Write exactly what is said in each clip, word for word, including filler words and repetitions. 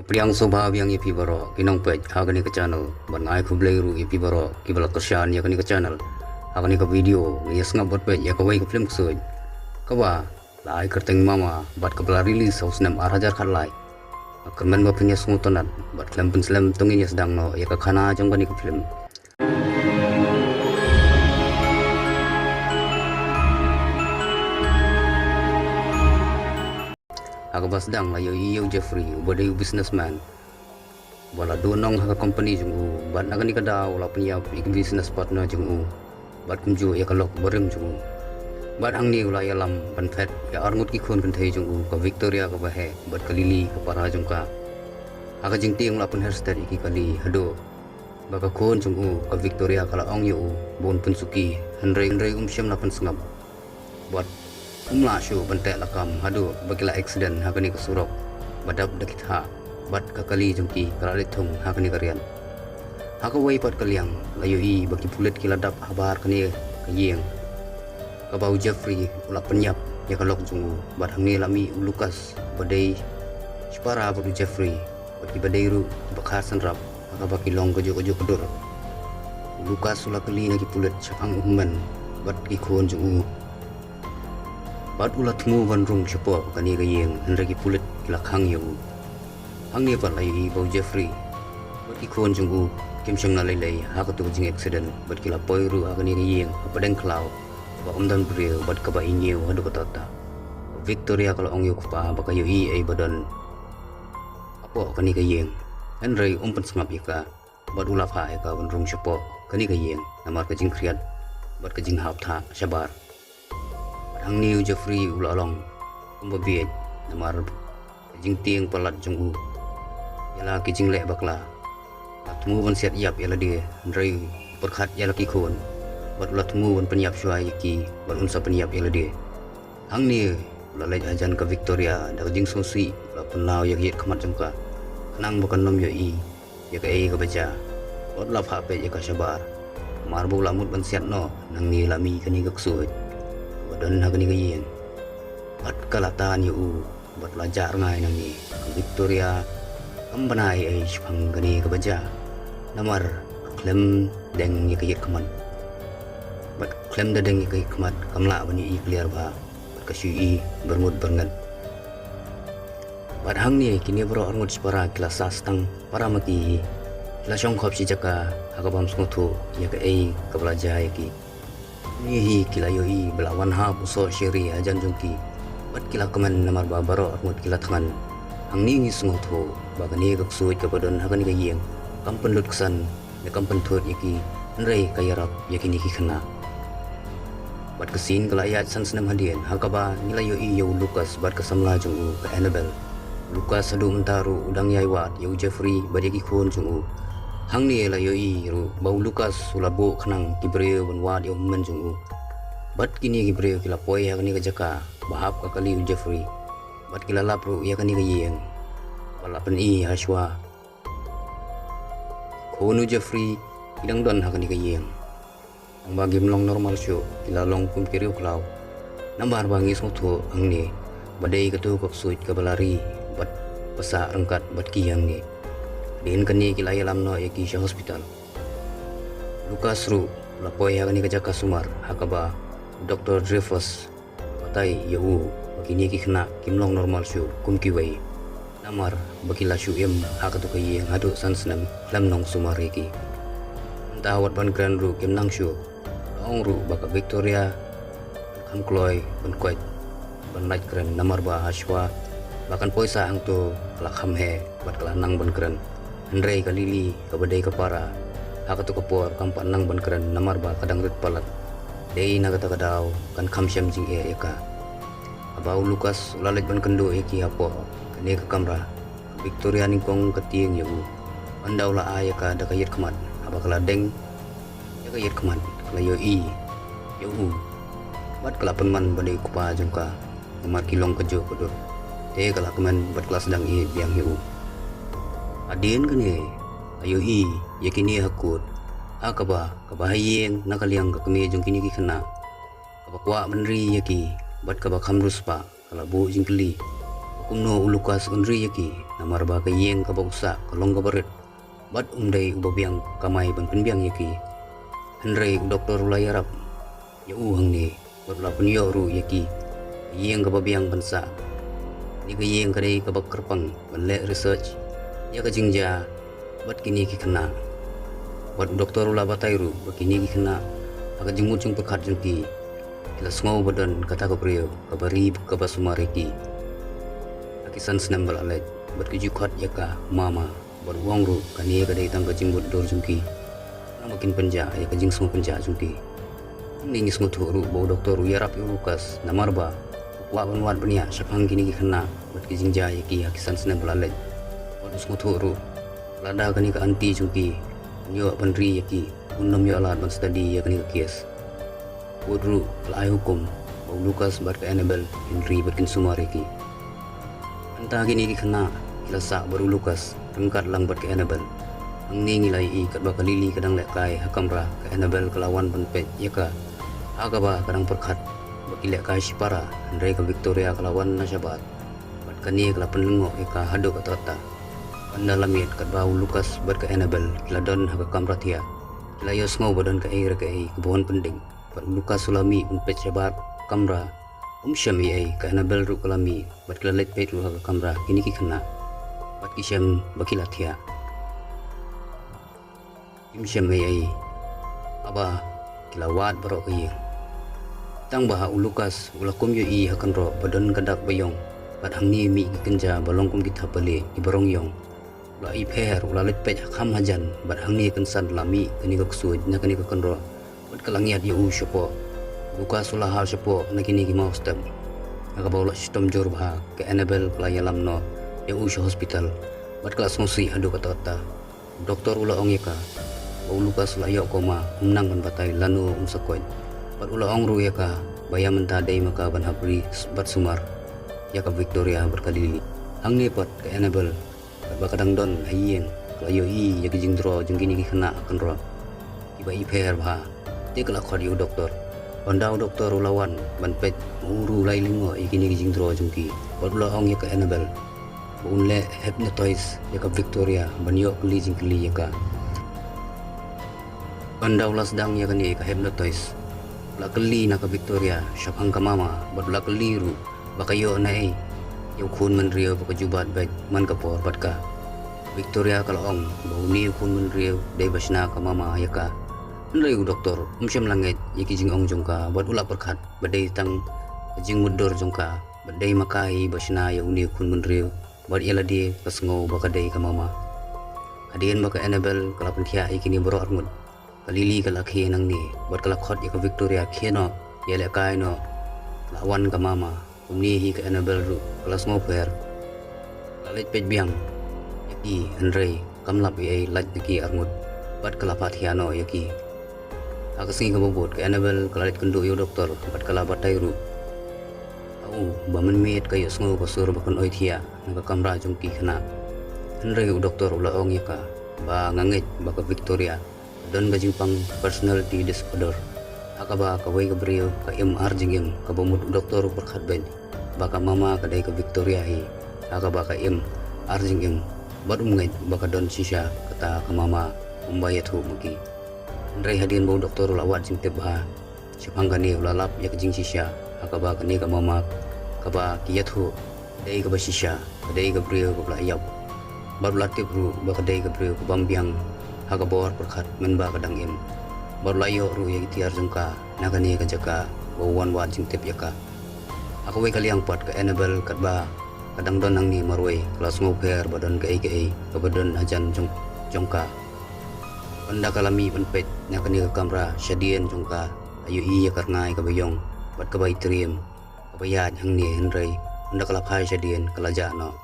Pdiang sngewbha biang ïa phi baroh ki nongpeit ha kane ka channel, bad nga ai khublei ruh ïa phi baroh kiba la kyrshan ïa kane ka channel. Ha kane ka video ngi ïa sngap bad peit ïa kawei ka film ksuid kaba la ai kyrteng Mama bad kaba la release ha u snem ar hajar khatlai. Nga kyrmen ba phin ïa sngewtynnat bad khlem pynslem to ngin ïa sdang noh ïa ka khana jong kane ka film. Ha kaba sdang la ïohi ïa u Jeffrey uba dei u businessman uba la duh nong ha ka company jong u, bad na kane ka daw u la pynïap ïa ki business partner jong u bad kumjuh ïa ka lok barim jong u. Bad hangne u la ïalam ban phet ïa arngut ki khun kynthei jong u, ka Victoria kaba heh bad ka Lily ka para jong ka. Ha ka jingtieng u la pynher stet ïa ki kali haduh ba ka khun jong u ka Victoria ka la ong ïa u ba un pynsuki, hynrei hynrei um shym la pynsngap. Bad um lah shuh ban teh lakam haduh ba ki la accident ha kane ka surok ba dap da ki thah bad ka kali jong ki ka la leit thung ha kane ka rian. Ha kawei pat ka liang la ïohi ba ki pulit ki la dap habar kane ka ïing kaba u Jeffrey u la pynïap ïa ka lok jong u. Bad hangne la mih u Lucas ba dei shipara bad u Jeffrey bad kiba dei ruh kiba kha synrap ha kaba ki long kajuh kajuh ka dur. U Lucas u la kylli na ki pulit shaphang u hynmen bad ki khun jong u. Bad u la thmu ban rung shapoh kane ka ïing, hynrei ki pulit ki la khang ïa u. Hangne pat la ïohi ba u Jeffrey bad ki khun jong u kim shym la lei lei ha katu ka jing accident bad ki la poi ruh ha kane ka ïing kaba deng khlaw, kaba ym don briew bad kaba ïngiew haduh katta katta. Victoria ka la ong ïa u kpa ba ka ïohi ei ba don hapoh kane ka ïing, hynrei um pynsngap ïa ka bad u la phah ïa ka ban rung shapoh kane ka ïing namar ka jingkhriat bad ka jinghap thah shabar. Bad hangne u Jeffrey u la long kumba bieit namar ka jingtieng palat jong u ïa la ki jingleh bakla. La thmu ban siat ïap ïa lade, hynrei u pyrkhat ïa la ki khun bad u la thmu ban pynïap shuwa ïa ki bad un sa pynïap ïa lade. Hangne u la leit hajan ka Victoria da ka jingsngewsih, u la pynlaw ïa ka ïit khmat jong ka khnang ba kan ym ïohi ïa kaei kaba jia. Bad u la phah peit ïa ka shabar namar ba u la mut ban siat noh. Nangne la mih kane ka ksuid kaba don ha kane ka ïing bad ka la tan ïa u bad u la jah rngai nangne. Ka Victoria kam bna ei ei shaphang kane kaba jia namar ka khlem deng ïa ka ïit khmat. Bad khlem da deng ïa ka ïit khmat kam lah ban ïohi clear bha bad ka shu ïohi byrngut byrnget. Bad hangne kine baroh arngut shipara ki la sah stang para ma ki hi, ki la shong khop shi jaka ha ka bym sngewthuh ïa kaei kaba la jia ïa ki. Hangne hi ki la ïohi ba la wan hap u soh sheri hajan jong ki bad ki la kmen namar ba baroh arngut ki la thngan. Hangne ngi sngewthuh ba kane ka ksuid kaba don ha kane ka ïing kam pynlut ksan ne kam pynthut ïa ki, hynrei ka ïarap ïa kine ki khynnah. Bad ka sien ka la ïaid san snem hadien ha kaba ngi la ïohi ïa u Lucas bad ka samla jong u ka Annabel. U Lucas haduh mynta ruh u dang ïai wad ïa u Jeffrey bad ïa ki khun jong u. Hangne la ïohi ruh ba u Lucas u la buh khnang ki briew ban wad ïa u hynmen jong u. Bad kine ki briew ki la poi ha kane ka jaka ba hap ka kali u Jeffrey bad ki la lap ruh ïa kane ka ïing ba la pyni ha shuwa. Khun u Jeffrey ki dang don ha kane ka ïing. Tang ba kim long normal shuh, ki la long kum ki riewkhlaw. Namar ba ngi sngewthuh hangne ba dei katu ka ksuid kaba la ri bad ba sah ryngkat bad ki hangne. Hadien kane ki la ïalam noh ïa ki sha hospital. Lucas ruh u la poi ha kane ka jaka sumar ha kaba u Doktor Dreyfus batai ïa u ba kine ki khynnah kim long normal shuh kum kiwei. Namar ba ki la shu im ha katu ka ïing haduh san snem khlem nang sumar ïa ki. Mynta wat ban kren ruh kim nang shuh. La ong ruh ba ka Victoria kan kham kloi ban koit ban lait kren namar ba ha shuwa ba kan poi sah hangto ka la kham heh bad ka la nang ban kren. Hynrei ka Lily kaba dei ka para ha katu ka por kam pat nang ban kren namar ba ka dang rit palat. Dei na kata ka daw kan kham shem jingeh ïa ka. Haba u Lucas u la leit ban kynduh ïa ki hapoh kane ka kamra, ka Victoria nyngkong ka tieng ïa u. Ynda u la ai ïa ka da ka ïit khmat, haba ka la deng ïa ka ïit khmat ka la ïohi ïa u bad ka la pynman ba dei u kpa jong ka. Namar ki long kajuh ka dur, te ka la kmen bad ka la sdang ïeit biang ïa u. Hadien kane la ïohi ïa kine ha kut ha kaba ka bahaïing na ka liang ka kmie jong kine ki khynnah kaba kwah ban ri ïa ki bad kaba kham riewspah ka la buh jingkylli ba kumno u Lucas un ri ïa ki namar ba ka ïing kaba u sah ka long kaba rit bad um dei uba biang kamai ban pynbiang ïa ki. Hynrei u doktor u la ïarap ïa u hangne bad u la pynïoh ruh ïa ki ka ïing kaba biang ban sah. Kane ka ïing ka dei kaba kyrpang ban leh research ïa ka jingjia bad kine ki khynnah. Bad u doktor u la batai ruh ba kine ki khynnah ha ka jingmut jingpyrkhat jong ki, ki la sngew ba don kata ka briew kaba ri kaba sumar ïa ki ha ki san snem ba la leit. Bad ki ju khot ïa ka mama bad u ong ruh kane ka dei tang ka jingmutdur jong ki, naba kin pynjah ïa ka jingsngewpynjah jong ki. Hangne ngi sngewthuh ruh ba u doktor u ïarap ïa u Lucas namar ba u kwah ban wad bniah shaphang kine ki khynnah bad ki jingjia ïa ki ha ki san snem ba la leit. Bad u sngewthuh ruh lada kane ka aunty jong ki un ïoh ban ri ïa ki, un nym ïoh lad ban study ïa kane ka case. Court ruh ka la ai hukum ba u Lucas bad ka Annabel kin ri bad kin sumar ïa ki. Hangta kine ki khynnah ki la sah bad u Lucas ryngkat lang bad ka Annabel. Hangne ngi la ïohi katba ka Lily ka dang lehkai ha kamra, ka Annabel ka la wan ban peit ïa ka ha kaba ka dang pyrkhat ba ki lehkai shipara, hynrei ka Victoria ka la wan na shabar bad kane ka la pynlyngngoh ïa ka haduh katta katta. Ynda la miet katba u Lucas bad ka Annabel ki la don ha ka kamra thiah, ki la ïohsngew ba don kaei re kaei kaba wan pyndeng. Bad u Lucas u la mih ban peit shabar kamra, um shem ei ei. Ka Annabel ruh ka la mih bad ki la leit peit ruh ha ka kamra kine ki khynnah bad ki shem ba ki la thiah. Kim shem ei ei haba ki la wad baroh ka ïing. Tang ba u Lucas u la kum ïohi ha kynroh ba don ka dak ba ïong bad hangne mih ki kynja ba long kum ki thapbalieh kiba rong ïong. U la ïapher, u la leit peit ha kham hajan bad hangne kynsan la mih kane ka ksuid na kane ka kynroh bad ka la ngiat ïa u shapoh. U Lucas u la hap shapoh na kine ki mawstep ha kaba u la shitom jur bha. Ka Annabel ka la ïalam noh ïa u sha hospital bad ka la sngewsih haduh katta katta. U doktor u la ong ïa ka ba u Lucas u la ïoh coma, um nang ban batai lano um sa koit. Bad u la ong ruh ïa ka ba ïa mynta dei ma ka ban hap ri bad sumar ïa ka Victoria bad ka Lily. Hangne pat ka Annabel katba ka dang don ha ïing ka la ïohi ïa ki jingdraw jong kine ki khynnah ha kynroh kiba ïapher bha. Te ka la khot ïa u doktor. Ynda u doktor u la wan ban peit, u ruh u la ïalyngngoh ïa kine ki jingdraw jong ki bad u la ong ïa ka Annabel ba un leh hypnotize ïa ka Victoria ban ïoh kylli jingkylli ïa ka. Ynda u la sdang ïa kane ka hypnotize, u la kylli na ka Victoria shaphang ka mama bad u la kylli ruh ba ka ïoh naei ïa u khun bynriew ba ka ju bat beit man ka por bad ka. Victoria ka la ong ba une u khun bynriew dei ba shna ka mama ïa ka. Hynrei u doktor um shym la ngeit ïa ki jingong jong ka bad u la pyrkhat ba dei tang ka jingmutdur jong ka bad dei ma ka hi ba shna ïa une u khun bynriew bad ïa lade ka sngew ba ka dei ka mama. Hadien ba ka Annabel ka la pynthiah ïa kine baroh arngut, ka Lily ka la khie nangne bad ka la khot ïa ka Victoria khie noh, ïalehkai noh, la wan ka mama. Kumne hi ka Annabel ruh ka la sngewpher. Ka la leit peit biang ïa ki hynrei kam lap ei ei lait na ki arngut bad ka la pahthiah noh ïa ki. Ha ka sngi kaba bud ka Annabel ka la leit kynduh ïa u doktor bad ka la batai ruh ha u ba mynmiet ka ïohsngew ka sur ba kan oithiah na ka kamra jong ki khynnah. Hynrei u doktor u la ong ïa ka ba nga ngeit ba ka Victoria don ka jingpang personality disorder, ha kaba kawei ka briew ka im ar jingim. Kaba mut u doktor u pyrkhat beit ba ka mama ka dei ka Victoria hi, ha kaba ka im ar jingim bad um ngeit ba ka don shisha kata ka mama kumba ïathuh ma ki. Hynrei hadien ba u doktor u la wad jingtip bha shaphang kane, u la lap ïa ka jingshisha ha kaba kane ka mama kaba ki ïathuh dei kaba shisha, ka dei ka briew kaba la ïap. Bad u la tip ruh ba ka dei ka briew ka bym biang ha ka bor pyrkhat mynba ka dang im. Bad u la ïoh ruh ïa ki tiar jong ka na kane ka jaka ba u wan wad jingtip ïa ka. Ha kawei ka liang pat ka Annabel katba ka dang don hangne marwei ka la sngewpher ba don kaei kaei kaba don hajan jong, jong ka. Ynda ka la mih ban peit na kane ka kamra shadien jong ka, ka ïohi ïa ka rngai kaba ïong bad kaba itriem kaba ïaid hangne, hynrei ynda ka la phai shadien ka la jah noh.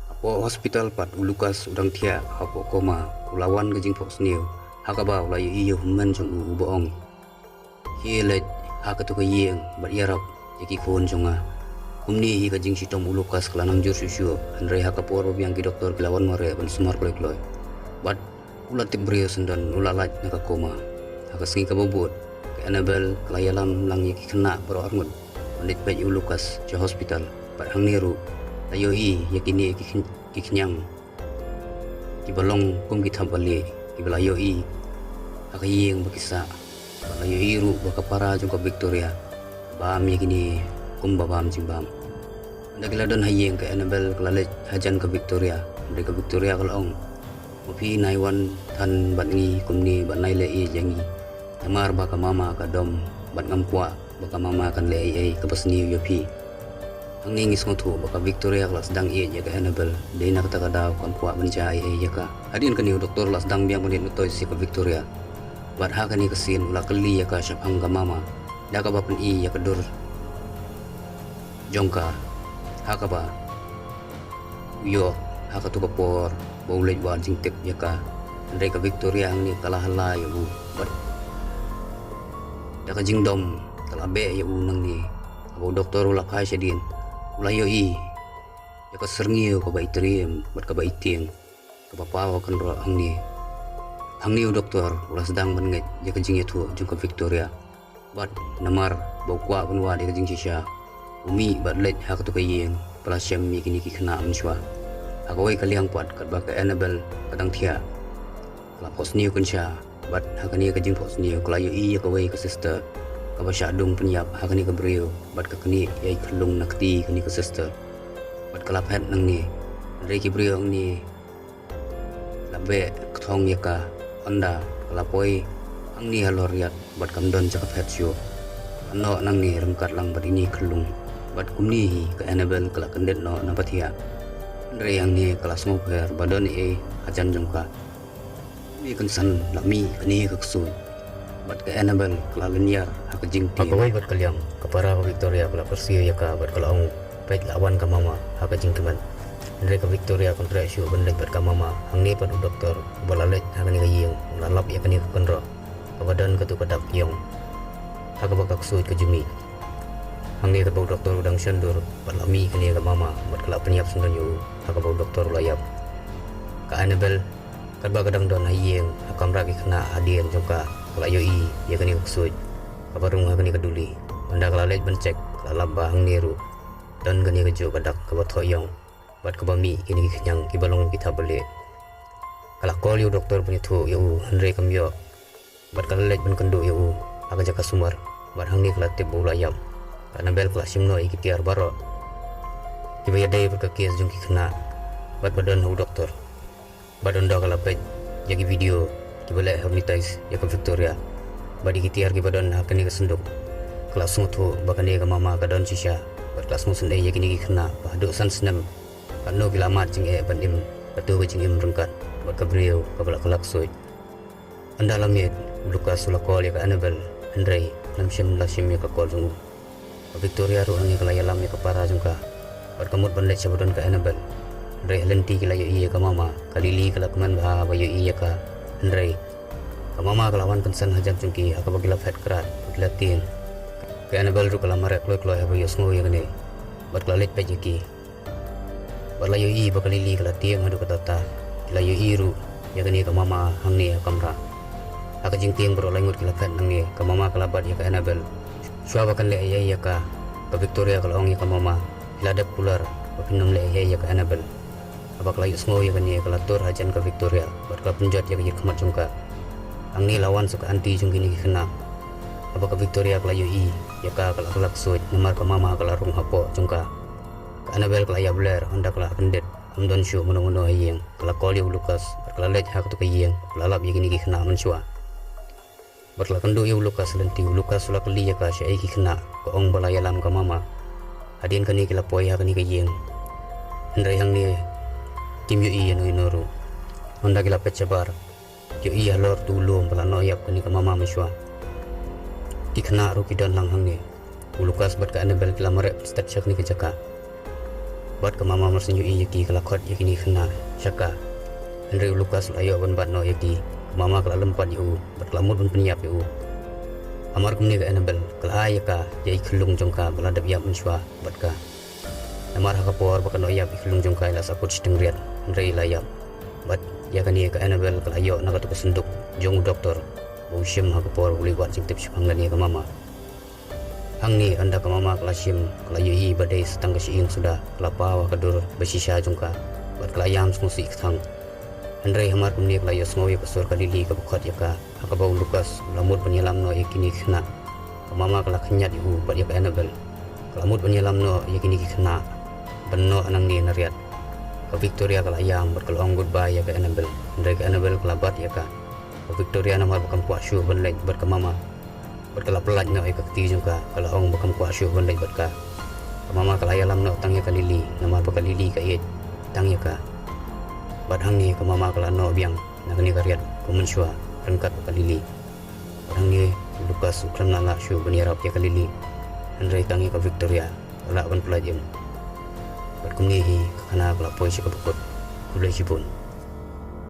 Hapoh hospital pat u Lucas u dang thiah hapoh coma, u la wan ka jingphohsniew ha kaba u la ïohi ïa u hynmen jong u uba ong, khie leit ha katu ka ïing bad ïarap ïa ki khun jong nga. Kumne hi ka jingshitom u Lucas ka la nang jur shuh shuh, hynrei ha ka por ba biang ki doktor ki la wan mareh ban sumar kloi kloi. Bad u la tip briew syndon, u la lait na ka coma. Ha ka sngi kaba bud ka Annabel ka la ïalam lang ïa ki khynnah baroh arngut ban leit peit ïa u Lucas sha hospital. Bad hangne ruh la ïohi ïa kine ki khn-, ki khñiang kiba long kum ki thap balieh kiba la ïohi ha ka ïing ba ki sah. Bad la ïohi ruh ba ka para jong ka Victoria bam ïa kine kumba bam jingbam. Hynda ki la don ha ïing, ka Annabel ka la leit hajan ka Victoria. Hynrei ka Victoria ka la ong, "Ma phi nai wan than bad ngi kumne bad nai leh ïeit ïa ngi. Namar ba ka mama ka dom bad ngam kwah ba ka mama kan leh ei ei kaba sniew ïa phi." Hangne ngi sngewthuh ba ka Victoria ka la sdang ïeit ïa ka Annabel, dei na kata ka daw kam kwah ban jia ei ei ïa ka. Hadien kane u doktor u la sdang biang ban ïeit mytoys ïa ka Victoria. Bad ha kane ka sien u la kylli ïa ka shaphang ka mama da kaba pyni ïa ka dur jong ka, ha kaba u ïoh ha kato ka por ba u leit wad jingtip ïa ka. Hynrei ka Victoria hangne ka la hala ïa u bad da ka jingdom ka la beh ïa u. Nangne haba u doktor u la phai shadien, u la ïohi ïa ka syrngiew kaba i triem bad kaba i tieng, kaba paw ha kynroh. Hangne, hangne u doktor u la sdang ban ngeit ïa ka jingïathuh jong ka Victoria. Bad namar ba u kwah ban wad ïa ka jingshisha, u mih bad leit ha kato ka ïing ba la shem ïa kine ki khynnah mynshuwa. Ha kawei ka liang pat, katba ka Annabel ka dang thiah, ka la phohsniew kynsha. Bad ha kane ka jingphohsniew ka la ïohi ïa kawei ka sister kaba shah dung pynïap ha kane ka briew, bad ka knieh ïa i khyllung na kti kane ka sister. Bad ka la phet nangne. Hynrei ki briew hangne la beh kthong ïa ka, hynda ka la poi hangne halor riat bad kam don sha ka phet shuh. Ka noh nangne ryngkat lang bad ine i khyllung. Bad kumne hi ka Annabel ka la kyndit noh na ba thiah. Hynrei hangne ka la sngewpher ba don ei ei hajan jong ka. Kumne kynsan la mih kane ka ksuid. Bad ka Annabel ka la lynñiar ha ka jingtieng. Ha kawei pat ka liang, ka para ka Victoria ka la kyrsiew ïa ka bad ka la ong, "Peit, la wan ka mama ha ka jingkmen." Hynrei ka Victoria kam treh shuh ban leit bad ka mama. Hangne pat u doktor uba la leit ha kane ka ïing u la lap ïa kane ka kynroh kaba don kato ka dak ïong ha kaba ka ksuid ka ju mih. Hangne katba u doktor u dang shon dur, bad la mih kane ka mama bad ka la pynïap syndon ïa u ha kaba u doktor u la ïap. Ka Annabel, katba ka dang don ha ïing ha kamra ki khynnah hadien jong ka, ka la ïohi ïa kane ka ksuid kaba rung ha kane ka duli. Hynda ka la leit ban check, ka la lap ba hangne ruh don kane kajuh ka dak kaba thoh ïong bad kaba mih kine ki khñiang kiba long ki thap balieh. Ka la call ïa u doktor ban ïathuh ïa u, hynrei kam ïoh. Bad ka la leit ban kynduh ïa u ha ka jaka sumar. Bad hangne ka la tip ba u la ïap. Ka Annabel ka la shim noh ïa ki tiar baroh kiba ïadei bad ka case jong ki khynnah bad ba don ha u doktor. Bad hynda ka la peit ïa ki video kiba la hypnotize ïa ka Victoria bad ïa ki tiar kiba don ha kane ka synduk, ka la sngewthuh ba kane ka mama ka don shisha. Bad ka la sngewsynei ïa kine ki khynnah ba haduh san snem, katno ki la mad jingeh ban im kato ka jingim ryngkat bad ka briew kaba la kylla ksuid. Hynda la miet, u Lucas u la call ïa ka Annabel, hynrei khlem shym la shim ïa ka call jong u. Ka Victoria ruh hangne ka la ïalam ïa ka para jong ka bad ka mut ban leit sha ba don ka Annabel. Hynrei ha lynti ki la ïohi ïa ka mama, ka Lily ka la kmen bha ba ïohi ïa ka. Hynrei ka mama ka la wan kynsan hajan jong ki ha kaba ki la phet krad bad ki la tieng. Ka Annabel ruh ka la mareh kloi kloi haba ïohsngew ïa kane bad ka la leit peit ïa ki. Bad la ïohi ba ka Lily ka la tieng haduh katta katta. Ki la ïohi ruh ïa kane ka mama hangne ha kamra. Ha ka jingtieng baroh laingut ki la phet nangne, ka mama ka la bat ïa ka Annabel. Shuwa ba kan leh ei ei ïa ka, ka Victoria ka la ong ïa ka mama, "Phi la dep kular ba phin ym leh ei ei ïa ka Annabel." Haba ka la ïohsngew ïa kane ka la tur hajan ka Victoria bad ka la pynjot ïa ka ïing khmat jong ka. Hangne la wan sa ka aunty jong kine ki khynnah. Haba ka Victoria ka la ïohi ïa ka, ka la kylla ksuid namar ka mama ka la rung hapoh jong ka. Ka Annabel ka la ïapler, hynda ka la kyndit, ym don shuh mano mano ha ïing. Ka la call ïa u Lucas bad ka la leit ha kato ka ïing ba la lap ïa kine ki khynnah mynshuwa. Bad ka la kynduh ïa u Lucas lynti. U Lucas u la kylli ïa ka shaei ki khynnah, ka ong ba la ïalam ka mama. Hadien kane ki la poi ha kane ka ïing. Hynrei hangne kim ïohi ïano ïano ruh. Hynda ki la peit shabar, ki ïohi halor uto u lum ba la noh ïap kane ka mama mynshuwa. Ki khynnah ruh ki don lang hangne. U Lucas bad ka Annabel ki la mareh pynstet sha kane ka jaka. Bad ka mama mar shu ïohi ïa ki, ka la khot ïa kine ki khynnah sha ka. Hynrei u Lucas u la ïoh ban bat noh ïa ki. Ka mama ka la lympat ïa u bad ka la mut ban pynïap ïa u. Hamar kumne ka Annabel ka la ai ïa ka ïa i khyllung jong ka ba la dep ïap mynshuwa bad ka. Namar ha ka por ba ka noh ïap, i khyllung jong ka i la sahkut shiteng riat, hynrei i la ïap. Bad ïa kane ka Annabel ka la ïoh na kato ka synduk jong u doktor ba u shim ha ka por ba u leit wad jingtip shaphang kane ka mama. Hangne ynda ka mama ka la shim, ka la ïohi ba dei sa tang ka shyieng suda, ka la paw ha ka dur ba shisha jong ka, bad ka la ïam sngewsih kthang. Hynrei hamar kumne ka la ïohsngew ïa ka sur ka Lily kaba khot ïa ka, ha kaba u Lucas u la mut ban ïalam noh ïa kine ki khynnah. Ka mama ka la khynñiat ïa u bad ïa ka Annabel. Ka la mut ban ïalam noh ïa kine ki khynnah ban noh nangne na riat. Ka Victoria ka la ïam bad ka la ong goodbye ïa ka Annabel. Hynrei ka Annabel ka la bat ïa ka. Ka Victoria namar ba kam kwah shuh ban leit bad ka mama, bad ka la pyllait noh ïa ka kti jong ka, ka la ong ba kam kwah shuh ban leit bad ka. Ka mama ka la ïalam noh tang ïa ka Lily, namar ba ka Lily ka ïeit tang ïa ka. Bad hangne ka mama ka la noh biang na kane ka riat kum mynshuwa ryngkat bad ka Lily. Bad hangne u Lucas u khlem lah lah shuh ban ïarap ïa ka Lily, hynrei tang ïa ka Victoria ka lah ban pyllait im. Bad kumne hi ka khana ka la poi sha kaba kut. Khublei shibun.